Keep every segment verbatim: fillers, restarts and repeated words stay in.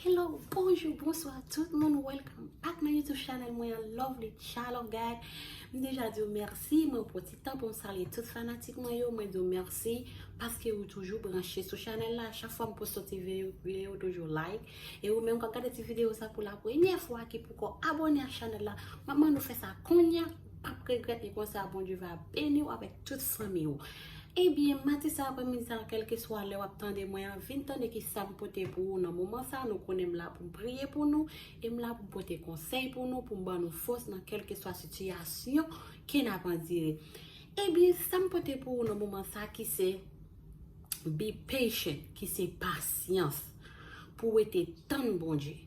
Hello, bonjou, bonswa tout moun, welcome back nan YouTube channel mwen an, Lovely Child of God. M deja di w mèsi, mwen pran ti tan pou m salye tout fanatik mwen yo, mwen di w mèsi paske ou toujou branche sou channel la. Chak fwa m poste yon ti videyo, videyo toujou like. E ou menm k ap gade ti videyo sa pou la premyè fwa ki poko abone ak channel la, m ap mande w fè sa kounye a, p ap regrèt, e konsa Bondye va beni w avèk tout fanmi w. Ebyen, maten sa, aprèmidi sa, kèlkeswa lè w ap tande mwen an, vin tande ki sa m pote pou ou nan moman sa. Nou konnen m la pou m priye pou nou, e m la pou m pote konsèy pou nou, pou m ban nou fòs nan kèlkeswa sitiyasyon ke n ap andire. Ebyen, sa m pote pou ou nan moman sa ki se be patient, ki se pasyans, pou w rete tann Bondye.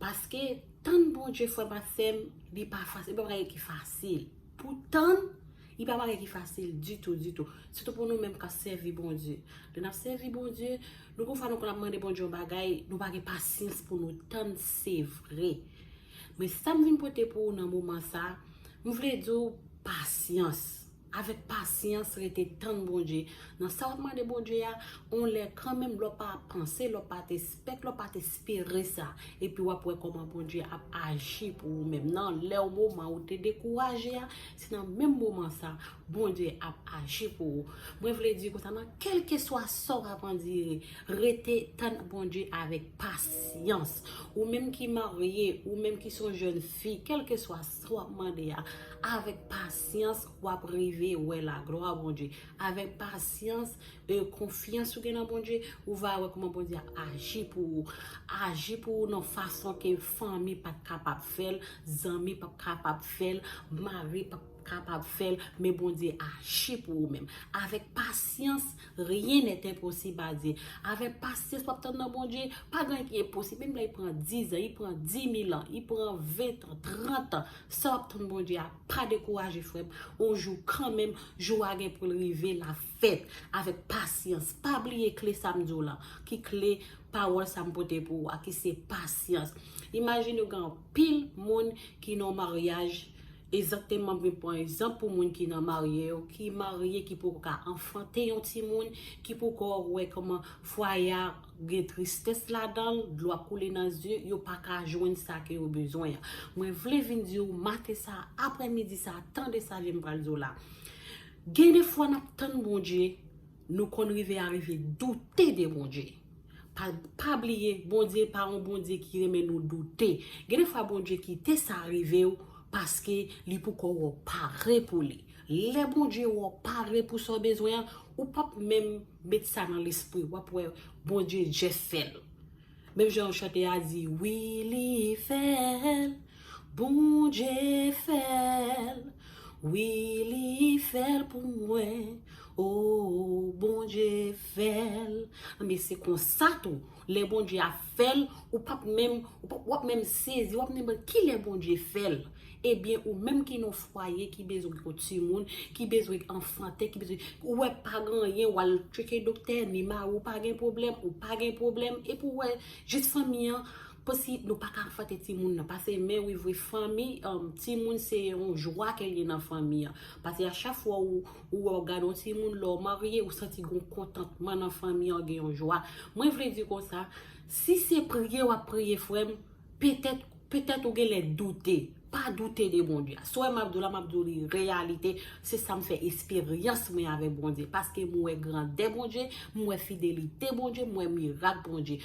Paske tann Bondye, frè m ak sè m, li pa fasil, li pa bagay ki fasil. Pou tann, li pa bagay ki fasil ditou, ditou. Sitou pou nou menm k ap sèvi Bondye. Lè n ap sèvi Bondye, nou gon fwa nou konn ap mande Bondye yon bagay, nou pa gen pasyans pou nou tann, se vre. Men sa m vin pote pou ou nan moman sa, m vle di w pasyans. Avèk pasyans, rete tann Bondye. Nan sa w ap mande Bondye a, on lè kanmenm, lè w pa panse, lè w pa t espèk, lè w pa t espere sa. Epi w ap wè kòman Bondye ap aji pou ou menm. Nan lè w moman ou te dekouraje a, se nan menm moman sa, Bondye ap aji pou ou. Mwen vle di konsa, nan kèlkeswa sa w ap andire, rete tann Bondye avèk pasyans. Ou menm ki marye, ou menm ki se yon jèn fi, kèlkeswa sa w ap mande a, avèk pasyans, w ap rive wè laglwa Bondye. Avèk pasyans, e, konfyans ou gen nan Bondye, ou va wè kòman Bondye ap aji pou ou. Aji pou ou nan fason ke fanmi pa t kapab fè l, zanmi pa t kapab fè l, mari pa t kapab fè l, men Bondye aji pou ou menm. Avèk pasyans, rien n'est impossible à Dieu. Avèk pasyans, w ap tann nan Bondye, pa gen anyen ki enposib. Menm lè li pran dizan, li pran dimil an, li pran ventan, trantan, sa w ap tann Bondye a, pa dekouraje, frè m. On jou kanmenm, jou a gen pou l rive, l ap fèt. Avèk pasyans. Pa bliye kle sa m di w lan, ki kle pawòl sa m pote pou ou a, ki se pasyans. Imajine w gen anpil moun ki nan maryaj, egzakteman, m vin pran egzanp pou moun ki nan marye yo, ki marye, ki poko ka anfante yon timoun, ki poko wè kòman fwaye a gen tristès ladan l, dlo ap koule nan zye, yo pa ka jwenn sa ke yo bezwen an. Mwen vle vin di w maten sa, aprèmidi sa, tande sa je m pral di w la. Gen de fwa n ap tann Bondye, nou konn rive arive doute de Bondye. Pa, pa bliye, Bondye pa yon Bondye ki renmen nou doute. Gen de fwa Bondye kite sa rive w paske li poko wè w pare pou li. Lè Bondye wè w pare pou sa w bezwen an, ou p ap menm met sa nan lespri w, w ap wè Bondye just fè l. Menm jan yon chante a di, wi, li fè l, Bondye fè l, wi, li fè l pou mwen, o, Bondye fè l. Men se konsa tou, lè Bondye ap fè l, ou p ap menm, ou p ap, w ap menm sezi, w ap menm kilè Bondye fè l. Ebyen, ou menm ki nan fwaye, ki bezwen yon timoun, ki bezwen anfante, ki bezwen, ou wè pa gen anyen, w al tcheke doktè, ni mari w pa gen pwoblèm, ou pa gen pwoblèm, epi w wè jis fanmi an, pase nou pa ka anfante timoun nan, pase men wi vre fanmi, um, timoun se yon jwa ke l ye nan fanmi an, pase a chak fwa ou, ou wè w gade yon timoun, lè w marye, ou santi gon kontantman nan fanmi an, gen yon jwa. Mwen vle di konsa, si se priye w ap priye, frè m, petèt, petèt ou genlè doute. Pa doute de Bondye a. Sa w wè m ap di w la, m ap di w li reyalite. Se sa m fè esperyans mwen avèk Bondye. Paske m wè grandè Bondye, m wè fidelite Bondye, m wè mirak Bondye.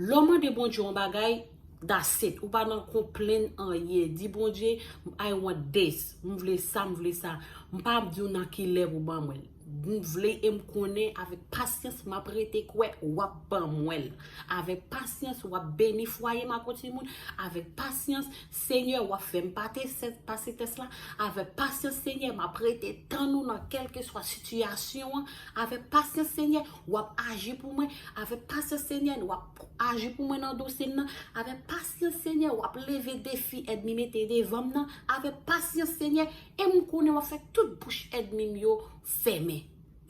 Lè w mande Bondye yon bagay, that's it. Ou pa nan konplenn anyen. Di Bondye, I want this. M vle sa, m vle sa. M pa ap di w nan ki lè pou ban mwen l. M vle e m konnen avèk pasyans m ap rete kwè w ap ban mwen l. Avèk pasyans w ap beni fwaye m ak yon timoun. Avèk pasyans, Senyè, w ap fè m pate-, pase tès la. Avèk pasyans, Senyè, m ap rete tann ou nan kèlkeswa sitiyasyon an. Avèk pasyans, Senyè, w ap aji pou mwen. Avèk pasyans, Senyè, w ap aji pou mwen nan dosye m nan. Avèk pasyans, Senyè, w ap leve defi ènmi mete devan m nan. Avèk pasyans, Senyè, e m konnen w ap fè tout bouch ènmi m yo fèmen.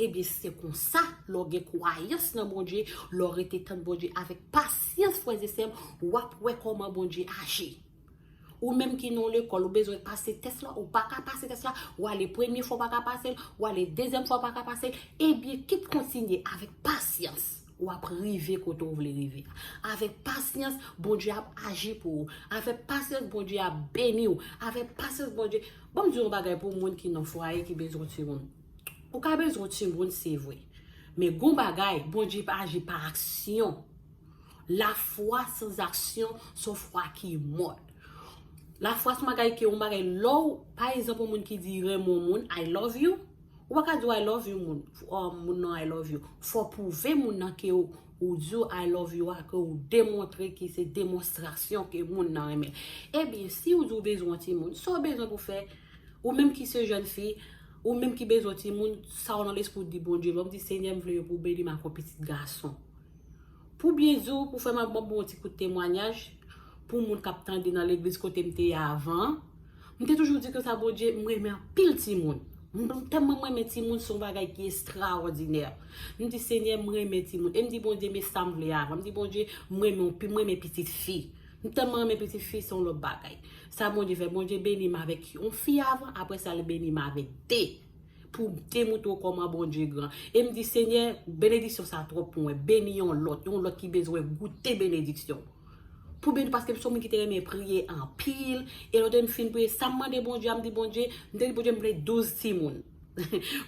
Ebyen, se konsa, lè w gen kwayans nan Bondye, lè w rete tann Bondye avèk pasyans, frè e sè m, w ap wè kòman Bondye aji. Ou menm ki nan lekòl, ou bezwen pase tès la, ou pa ka pase tès la, w ale premye fwa, w pa ka pase l, w ale dezyèm fwa, w pa ka pase l, ebyen, kit kontinye avèk pasyans. w ap rive kote w vle rive a. Avèk pasyans, Bondye ap aji pou ou. Avèk pasyans, Bondye ap beni w. Avèk pasyans, Bondye... Ban m di yon bagay pou moun ki nan fwaye ki bezwen timoun. Ou ka bezwen timoun, se vre. Men gon bagay, Bondye pa aji pa aksyon. Lafwa san aksyon se yon fwa ki mò. Lafwa se yon bagay ki, yon bagay lè w, pa egzanp, yon moun ki di renmen yon moun, I love you. Ou pa ka di I love you moun, um, moun nan I love you. Fò w pwouve moun nan ke w, ou di I love you a, ke w demontre ki se demonstrasyon ke moun nan renmen. Ebyen, si w di w bezwen yon timoun, sa w bezwen pou fè, ou menm ki se jèn fi, ou menm ki bezwen timoun, sa w nan lespri w di Bondye, ban m di Senyè, m vle yo pou w beni m ak yon pitit gason. Pou byen di w, pou fè m ap ban w yon ti kout temwayaj, pou moun k ap tande nan legliz kote m te ye avan, m te toujou di konsa, Bondye, m renmen anpil timoun. M tèlman m renmen timoun, se yon bagay ki estrawòdinè. M di, Senyè, m renmen timoun. E m di, Bondye, men sa m vle avan. M di, Bondye, m renmen yon pi-, m renmen pitit fi. M tèlman renmen pitit fi, se yon lòt bagay. Sa Bondye fè, Bondye beni m avèk yon fi avan, apre sa, li beni m avèk de. Pou m te montre w kòman Bondye gran. E m di, Senyè, benediksyon sa twòp pou mwen. Beni yon lòt, yon lòt ki bezwen goute benediksyon. Pou beni, paske m se yon moun ki te renmen priye anpil. E lòt m fin priye, sa m mande Bondye a, m di Bondye, m te di Bondye, m vle douz timoun.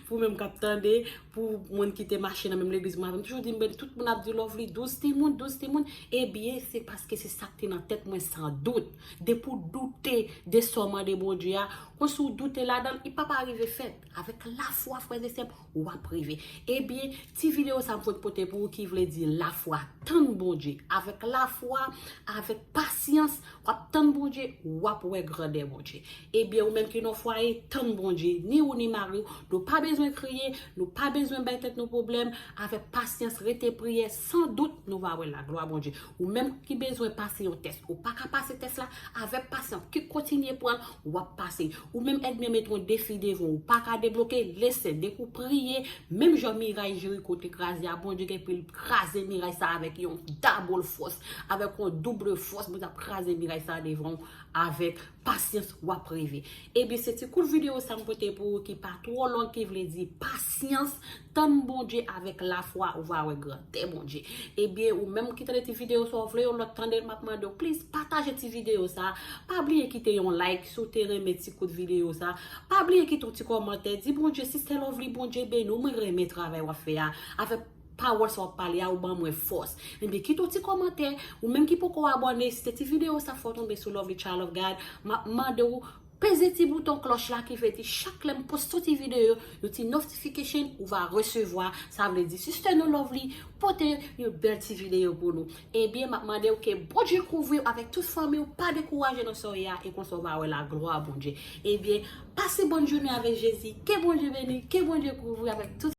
Pou menm k ap tande, pou moun ki te mache nan menm legliz mwen avè m, toujou di m, "Bondye, tout moun ap di Lovely, douz timoun, douz timoun." Ebyen, se paske se sa k te nan tèt mwen san dout. Depi w doute de sa w mande Bondye a, konsi w doute ladan l, li p ap rive fèt. Avèk lafwa, frè e sè m, w ap rive. Ebyen, ti videyo sa m fout pote pou ou ki vle di lafwa. Tann Bondye. Avèk lafwa, avèk pasyans, w ap tann Bondye, w ap wè grandè Bondye. Ebyen, ou menm ki nan fwaye, tann Bondye. Ni ou ni mari w, nou pa bezwen kriye, nou pa bezwen bay tèt nou pwoblèm. Avèk pasyans, rete priye, san dout, nou va wè laglwa Bondye. Ou menm ki bezwen pase yon tès, ou pa ka pase tès la, avèk pasyans, ki kontinye pran l, w ap pase. Ou menm ènmi an met yon defi devan w, ou pa ka debloke, lese, depi w priye, menm jan miray Jeriko te kraze a, Bondye gen pou l kraze miray sa avèk yon double fòs, avèk yon double fòs, Bondye ap kraze miray sa devan w avèk pasyans, w ap rive. Ebyen, se ti kout videyo sa m pote pou ou ki pa twò long, ki vle di pasyans, tann Bondye avèk lafwa, ou va wè grandè Bondye. Ebyen, ou menm ki tande ti videyo sa, ou vle yon lòt tande l, m ap mande w, please, pataje ti videyo sa. Pa bliye kite yon like si w te renmen ti kout videyo sa. Pa bliye kite yon ti kòmantè, di Bondye, Sistè Lovely, Bondye beni w, mwen renmen travay w ap fè a. Avèk pawòl sa w ap pale a, ou ban mwen fòs. Ebyen, kite yon ti kòmantè, ou menm ki poko abòne, si se ti videyo sa fè w tonbe sou Lovely Child of God, m ap mande w peze ti bouton klòch la ki vle di chak lè m poste yon ti videyo, yon ti notification, ou va resevwa. Sa vle di, Sistè nou Lovely pote yon bèl ti videyo pou nou. Ebyen, m ap mande w ke Bondye kouvri w avèk tout fanmi w, pa dekouraje nan sa w ye a, e konsa w va wè laglwa Bondye. Ebyen, pase bòn jounen avèk Jezi, ke Bondye beni, ke Bondye kouvri w avèk tout